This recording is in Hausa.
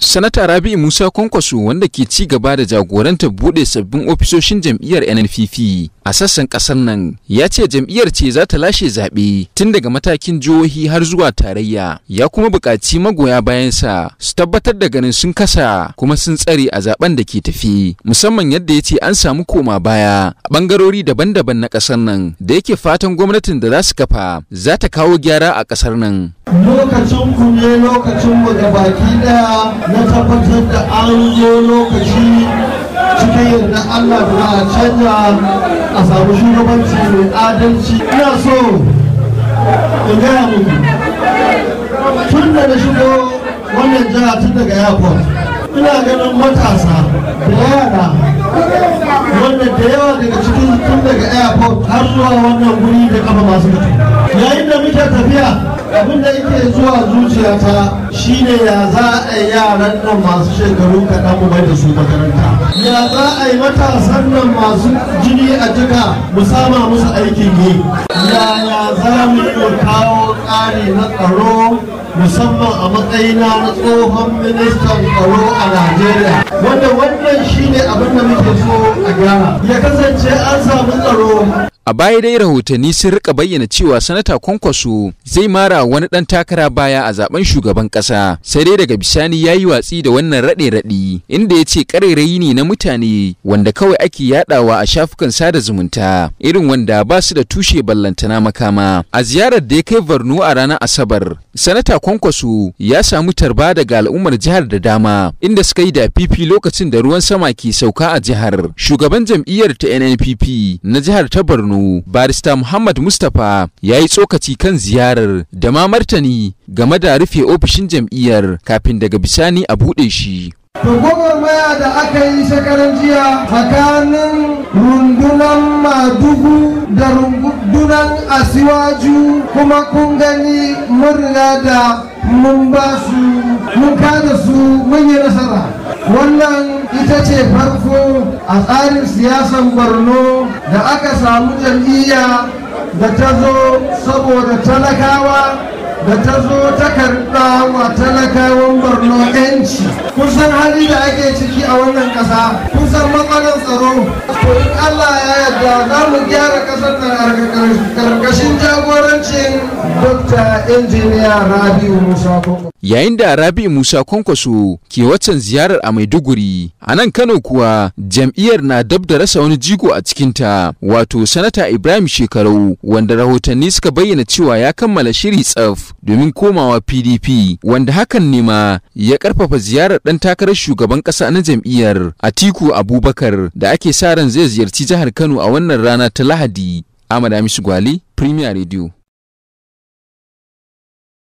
Sanata Rabi'u Musa Kwankwaso, wanda ke ci gaba da jagorantar buɗe sabbin ofisoshin jam'iyyar NNPP a sassan ƙasar nan, ya ce jam'iyyar ce za ta lashe zaɓe tun daga matakin jihohi har zuwa tarayya. Ya kuma buƙaci magoya bayansa su tabbatar da ganin sun kasa kuma sun tsare a zaben da ke tafi, musamman yadda ya ce an samu koma baya a ɓangarori daban-daban na ƙasar nan, da yake fatan gwamnatin da za su kafa za ta kawo gyara a ƙasar nan. Lokacin ku ne, lokacin mu ga baki daya, na tabbatar da an zo lokaci cikin yarda Allah da za a canja a samu shugabanci mai adalci. Ina so in gaya muku, tun da na shigo wannan jiha, tun daga airport, ina ganin matasa da yara wanda da yawa daga cikin tun daga airport har zuwa wannan guri da kafa masu mutu. Yayin da muke tafiya, abin da yake zuwa zuciyata shine ya za a yi yaran nan masu shekaru kaɗan mu mai da su makaranta, ya za a yi matasan nan masu jini a jika mu sama musu aikin yi, yaya za mu yi kawo ƙari na tsaro, musamman a matsayina na tsohon ministan tsaro a Najeriya, wanda wannan shine abin da muke so a gyara, ya kasance an samu tsaro. A baya dai rahotanni sun rika bayyana cewa Sanata Kwankwaso zai mara wani ɗan takara baya a zaben shugaban ƙasa, sai dai daga bisani ya yi watsi da wannan raɗe-raɗi, inda ya ce ƙarairayi ne na mutane wanda kawai ake yaɗawa a shafukan sada zumunta, irin wanda ba su da tushe ballantana makama. A ziyarar da ya kai Borno a ranar Asabar, Sanata Kwankwaso ya samu tarba daga al'ummar jihar da dama, inda suka yi dafifi lokacin da ruwan sama ke sauka a jihar. Shugaban jam'iyyar ta NNPP na jihar ta Borno, Barista Muhammad Mustapha, ya yi tsokaci kan ziyarar da ma martani game da rufe ofishin jam'iyyar kafin daga bisani a buɗe shi. To, gwagwarmaya da aka yi shekaran jiya tsakanin rundunan Madugu da rundunan Asiwaju, kuma kun gani mun riga da mun ba su, mun kada su, mun yi nasara. Wannan ita ce farko a tsarin siyasan Borno da aka samu jam'iyya da ta zo saboda talakawa, da ta zo ta karɓa wa talakawan Borno 'yanci. Kusan hali da ake ciki a wannan ƙasa, kusan matsalar tsaro. To, in Allah ya yarda, za mu gyara ƙasar nan a ƙarƙashin jagorancin Dr. Injiniya Rabi'u Musa Kwankwaso. Yayin da Rabi'u Musa Kwankwaso ke waccan ziyarar a Maiduguri, a nan Kano kuwa jam'iyyar na dab da rasa wani jigo a cikinta, wato Sanata Ibrahim Shekarau, wanda rahotanni suka bayyana cewa ya kammala shiri tsaf domin komawa PDP, wanda hakan ne ma ya karfafa ziyarar dan takarar shugaban kasa na jam'iyyar, Atiku Abubakar, da ake sa ran zai ziyarci jihar Kano a wannan rana ta Lahadi. Ahmad Hamisu Gwale, Premier Radio.